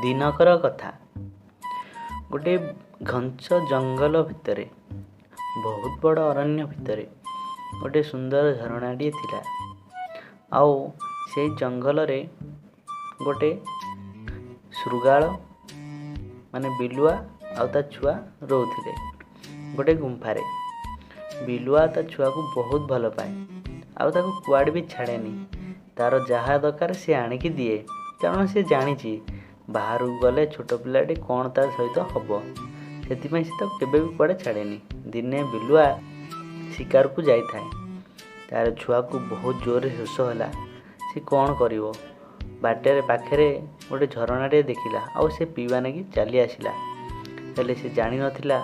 ଦିନକର କଥା, ଗୋଟେ ଘଞ୍ଚ ଜଙ୍ଗଲ ଭିତରେ, ବହୁତ ବଡ଼ ଅରଣ୍ୟ ଭିତରେ ଗୋଟେ ସୁନ୍ଦର ଝରଣାଟିଏ ଥିଲା। ଆଉ ସେଇ ଜଙ୍ଗଲରେ ଗୋଟେ ଶୃଗାଳ ମାନେ ବିଲୁଆ ଆଉ ତା ଛୁଆ ରହୁଥିଲେ ଗୋଟେ ଗୁମ୍ଫାରେ। ବିଲୁଆ ତା ଛୁଆକୁ ବହୁତ ଭଲ ପାଏ ଆଉ ତାକୁ କୁଆଡ଼େ ବି ଛାଡ଼େନି। ତାର ଯାହା ଦରକାର ସେ ଆଣିକି ଦିଏ, କାରଣ ସେ ଜାଣିଛି ବାହାରକୁ ଗଲେ ଛୋଟ ପିଲାଟି କ'ଣ ତା ସହିତ ହେବ। ସେଥିପାଇଁ ସେ ତାକୁ କେବେ ବି କୁଆଡ଼େ ଛାଡ଼େନି। ଦିନେ ବିଲୁଆ ଶିକାରକୁ ଯାଇଥାଏ। ତାର ଛୁଆକୁ ବହୁତ ଜୋରରେ ଶୋଷ ହେଲା। ସେ କ'ଣ କରିବ, ବାଟରେ ପାଖରେ ଗୋଟେ ଝରଣାଟିଏ ଦେଖିଲା ଆଉ ସେ ପିଇବା ନାଗି ଚାଲି ଆସିଲା। ହେଲେ ସେ ଜାଣିନଥିଲା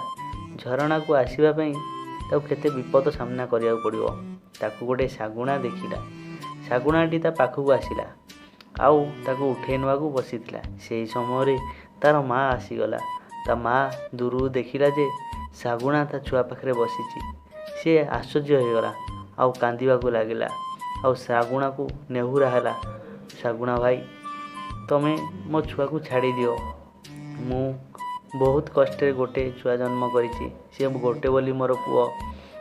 ଝରଣାକୁ ଆସିବା ପାଇଁ ତାକୁ କେତେ ବିପଦ ସାମ୍ନା କରିବାକୁ ପଡ଼ିବ। ତାକୁ ଗୋଟେ ଶାଗୁଣା ଦେଖିଲା। ଶାଗୁଣାଟି ତା ପାଖକୁ ଆସିଲା ଆଉ ତାକୁ ଉଠେଇ ନେବାକୁ ବସିଥିଲା। ସେହି ସମୟରେ ତାର ମା ଆସିଗଲା। ତା ମା ଦୂରରୁ ଦେଖିଲା ଯେ ଶାଗୁଣା ତା ଛୁଆ ପାଖରେ ବସିଛି। ସିଏ ଆଶ୍ଚର୍ଯ୍ୟ ହୋଇଗଲା ଆଉ କାନ୍ଦିବାକୁ ଲାଗିଲା ଆଉ ଶାଗୁଣାକୁ ନେହୁରା ହେଲା, ଶାଗୁଣା ଭାଇ, ତମେ ମୋ ଛୁଆକୁ ଛାଡ଼ିଦିଅ। ମୁଁ ବହୁତ କଷ୍ଟରେ ଗୋଟେ ଛୁଆ ଜନ୍ମ କରିଛି, ସିଏ ଗୋଟେ ବୋଲି ମୋର ପୁଅ,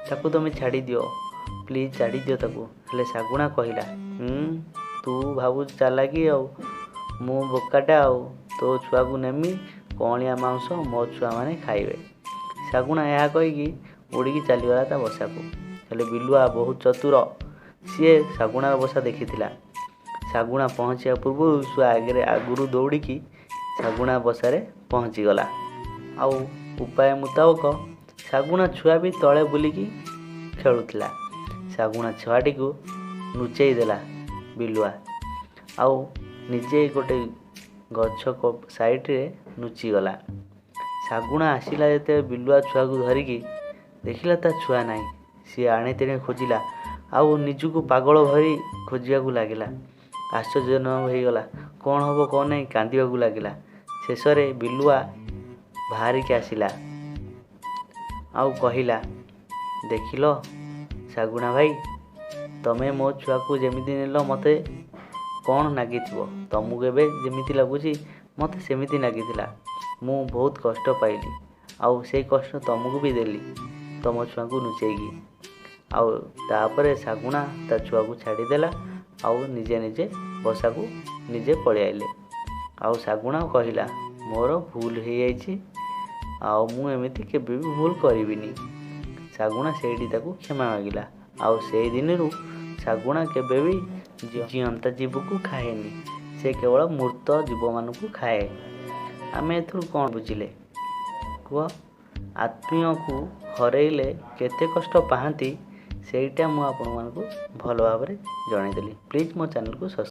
ତାକୁ ତମେ ଛାଡ଼ିଦିଅ, ପ୍ଲିଜ୍ ଛାଡ଼ିଦିଅ ତାକୁ। ହେଲେ ଶାଗୁଣା କହିଲା, ତୁ ଭାବୁଛୁ ଚାଲାକି ଆଉ ମୁଁ ବୋକାଟା, ଆଉ ତୋ ଛୁଆକୁ ନେମି, କଅଁଳିଆ ମାଂସ ମୋ ଛୁଆମାନେ ଖାଇବେ। ଶାଗୁଣା ଏହା କହିକି ଉଡ଼ିକି ଚାଲିଗଲା ତା ବସାକୁ। ହେଲେ ବିଲୁଆ ବହୁତ ଚତୁର, ସିଏ ଶାଗୁଣାର ବସା ଦେଖିଥିଲା। ଶାଗୁଣା ପହଞ୍ଚିବା ପୂର୍ବରୁ ଛୁଆ ଆଗରେ ଆଗରୁ ଦୌଡ଼ିକି ଶାଗୁଣା ବସାରେ ପହଞ୍ଚିଗଲା। ଆଉ ଉପାୟ ମୁତାବକ ଶାଗୁଣା ଛୁଆ ବି ତଳେ ବୁଲିକି ଖେଳୁଥିଲା। ଶାଗୁଣା ଛୁଆଟିକୁ ଲୁଚେଇ ଦେଲା ବିଲୁଆ ଆଉ ନିଜେ ଗୋଟେ ଗଛ ସାଇଡ଼ରେ ଲୁଚିଗଲା। ଶାଗୁଣା ଆସିଲା ଯେତେବେଳେ ବିଲୁଆ ଛୁଆକୁ ଧରିକି ଦେଖିଲା ତା ଛୁଆ ନାହିଁ। ସିଏ ଆଣେ ତେଣେ ଖୋଜିଲା ଆଉ ନିଜକୁ ପାଗଳ ଭଳି ଖୋଜିବାକୁ ଲାଗିଲା। ଆଶ୍ଚର୍ଯ୍ୟଜନକ ହେଇଗଲା, କ'ଣ ହେବ କ'ଣ ନାହିଁ, କାନ୍ଦିବାକୁ ଲାଗିଲା। ଶେଷରେ ବିଲୁଆ ବାହାରିକି ଆସିଲା ଆଉ କହିଲା, ଦେଖିଲ ଶାଗୁଣା ଭାଇ, ତମେ ମୋ ଛୁଆକୁ ଯେମିତି ନେଲ ମୋତେ କ'ଣ ନାଗିଥିବ? ତମକୁ ଏବେ ଯେମିତି ଲାଗୁଛି ମୋତେ ସେମିତି ନାଗିଥିଲା। ମୁଁ ବହୁତ କଷ୍ଟ ପାଇଲି ଆଉ ସେଇ କଷ୍ଟ ତମକୁ ବି ଦେଲି ତମ ଛୁଆକୁ ଲୁଚେଇକି। ଆଉ ତାପରେ ଶାଗୁଣା ତା ଛୁଆକୁ ଛାଡ଼ିଦେଲା ଆଉ ନିଜେ ନିଜେ ବସାକୁ ନିଜେ ପଳେଇ ଆଇଲେ। ଆଉ ଶାଗୁଣା କହିଲା, ମୋର ଭୁଲ ହେଇଯାଇଛି ଆଉ ମୁଁ ଏମିତି କେବେ ବି ଭୁଲ କରିବିନି। ଶାଗୁଣା ସେଇଠି ତାକୁ କ୍ଷମା ମାଗିଲା। ଆଉ ସେଇ ଦିନରୁ ଶାଗୁଣା କେବେ ବି ଜିଅନ୍ତା ଜୀବକୁ ଖାଏନି, ସେ କେବଳ ମୃତ ଜୀବମାନଙ୍କୁ ଖାଏ। ଆମେ ଏଥିରୁ କ'ଣ ବୁଝିଲେ କୁହ? ଆତ୍ମୀୟକୁ ହରେଇଲେ କେତେ କଷ୍ଟ ପାଆନ୍ତି, ସେଇଟା ମୁଁ ଆପଣମାନଙ୍କୁ ଭଲ ଭାବରେ ଜଣାଇଦେଲି। ପ୍ଲିଜ୍ ମୋ ଚ୍ୟାନେଲକୁ ସବସ୍କ୍ରାଇବ୍